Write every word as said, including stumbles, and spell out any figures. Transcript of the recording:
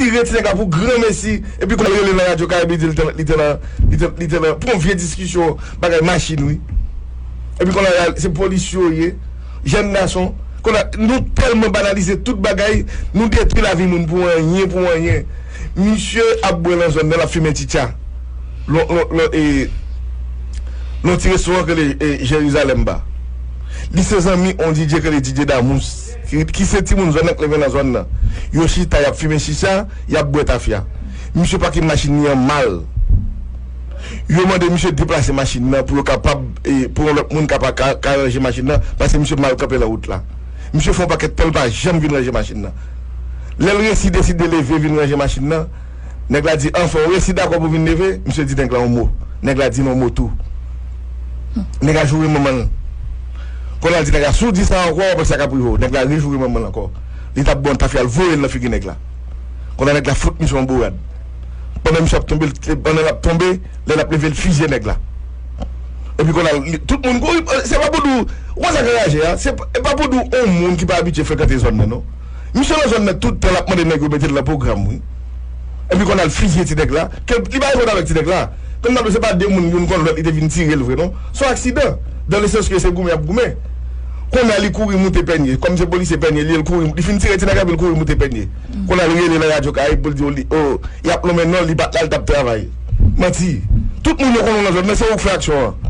retire ti nèg la pou granmesi, epi kounye a l rele nan radyo Karayib, li di l te, li te nan, li te, li te nan, pou yon vye diskisyon, bagay machin, wi. Epi kounye a, se polis yo ye, jèn gason. Kounye a, nou tèlman banalize tout bagay, nou detwi lavi moun pou anyen, pou anyen. Misye ap bwè nan zòn nan, l ap fimen chicha. Lon, lon, lon, e, lon ti restoran k rele, e, Jerizalèm Ba. Li se zanmi on D J k rele D J Damous, ki, ki se timoun zòn nan k leve nan zòn nan. Yo chita, y ap fimen chicha, y ap bwè tafya. Misye pake machin li an mal. Yo mande misye deplase machin nan pou yo kapab, e, pou yon lòt moun kapab ka, ka ranje machin nan, paske misye mal kanpe nan wout la. Misye fè yon pakèt tan, l pa janm vin ranje machin nan. Lè l resi deside leve vin ranje machin nan, nèg la di, anfen, ou resi dakò pou vin leve? Misye di nèg la yon mo. Nèg la di l yon mo tou. Nèg la joure manman l. Kounye a l di nèg la, si w di sa ankò, w ap wè sa k ap rive w. Nèg la rejoure manman l ankò. Li t ap bon tafya, l voye l nan figi nèg la. Kounye a nèg la fout misye yon bourad. Pandan misye ap tonbe, pandan l ap tonbe, lè l ap leve, l fizye nèg la. Epi kounye a, li, tout moun kouri, se pa pou di w, ou wè sa k anraje a? Se pa, e pa pou di w yon moun ki pa abitye frekante zòn nan, non. Misye nan zòn nan tout tan, l ap mande nèg yo mete l nan pwogram, wi. Epi kounye a l fizye ti nèg la, ke li pa gen kont avèk ti nèg la. Kounye a se pa de moun, youn konn lòt, li te vin tire l vre, non. Se yon aksidan. Dans le sens ke se goumen y ap goumen. Kounye a li kouri moute Pènye. Kòm se polisye Pènye li ye, l kouri, li fin tire ti nèg la, epi l kouri moute Pènye. Kounye a li rele nan radyo Karayib pou l di, o, li, o, y ap lonmen non, li pa t la, l t ap travay. Manti. Tout moun yo konnen w nan zòn nan, se ou k fè aksyon an.